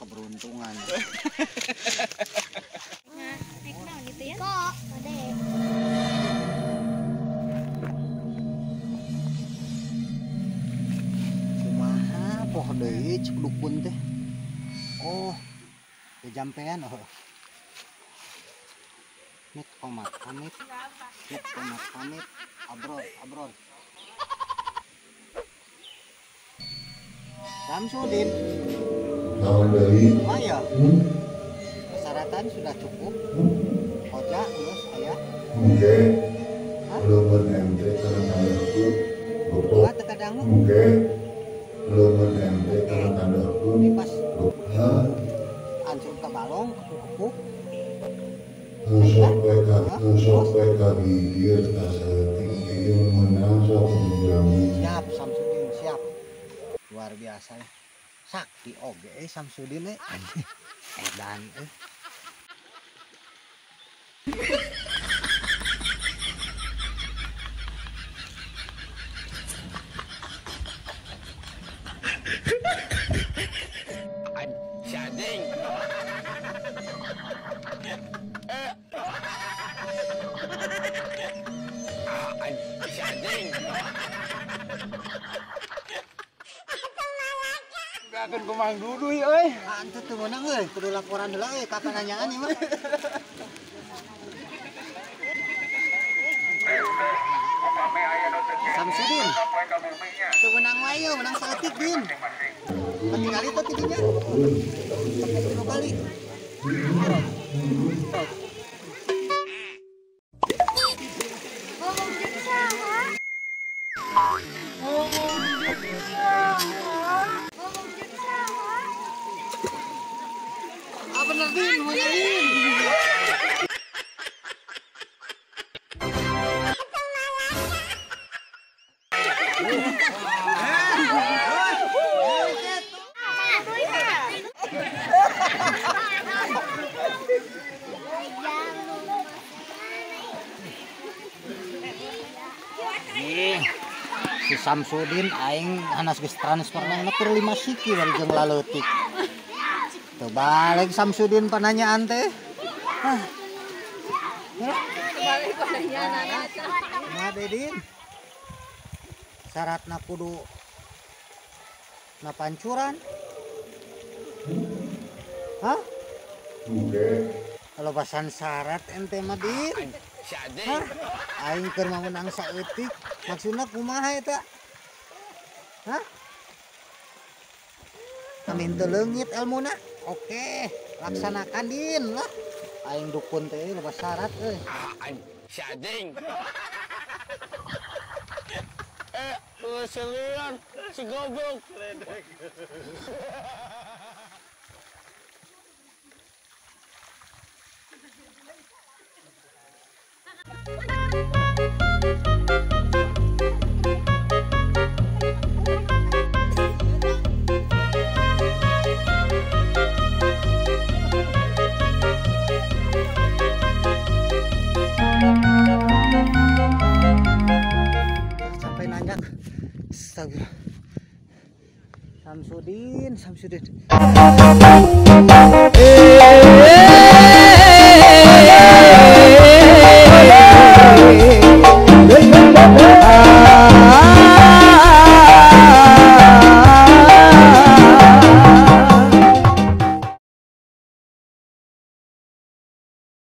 Keberuntungan. Nah, naik naon itu ya? Kok, ade. Kumaha poh deui cek dukun teh. Oh, jampean oh. Mit komat amit. Mit komat amit. Abrol, abrol. Samsudin. Tahun dari. Oh ya. Persyaratan sudah cukup. Koja, terus ayah. Oke. Belum MT karena aku. Dua terkadang. Oke. Belum MT karena aku. Ini pas. Ancur ke balong, kepuk-kepuk. Nusok PK bibir kasetik ieu meunang sok dijamin. Siap Samsudin, siap. Luar biasa ya. Sakti oge Samsudin eh. Edan eh. Akan kumang duduy euy. Ah ente teu meunang euy, kudu laporan heula euy ka pananyaan ieu mah. Samsudin. Teu meunang wae yeuh, meunang saeutik din. Ketinggali teh ti dinya. Sampai 3 kali. Ngomong jeung saha? Ngomong jeung saha? Ngomong jeung saha? Ah bener din, mau nyalin. Si Samsudin aing hanas geus transfer nang keur 5 siki bari jeung laleutik. Teu balik Samsudin pananyaan teh. Hah. Balik pananyaan. Nah, Dedin. Syaratna kudu na pancuran. Hah? Oke. Kalau basan syarat ente mah din. Hah? Aing keur meunang saeutik, maksudna kumaha eta? Hah? Amin teu leungit elmuna. Oke, laksanakan din lah. Aing dukun teh loba syarat euy. Sading. Selian si goblok. Sampai nanjak. Astagfirullah. Samsudin, Samsudin.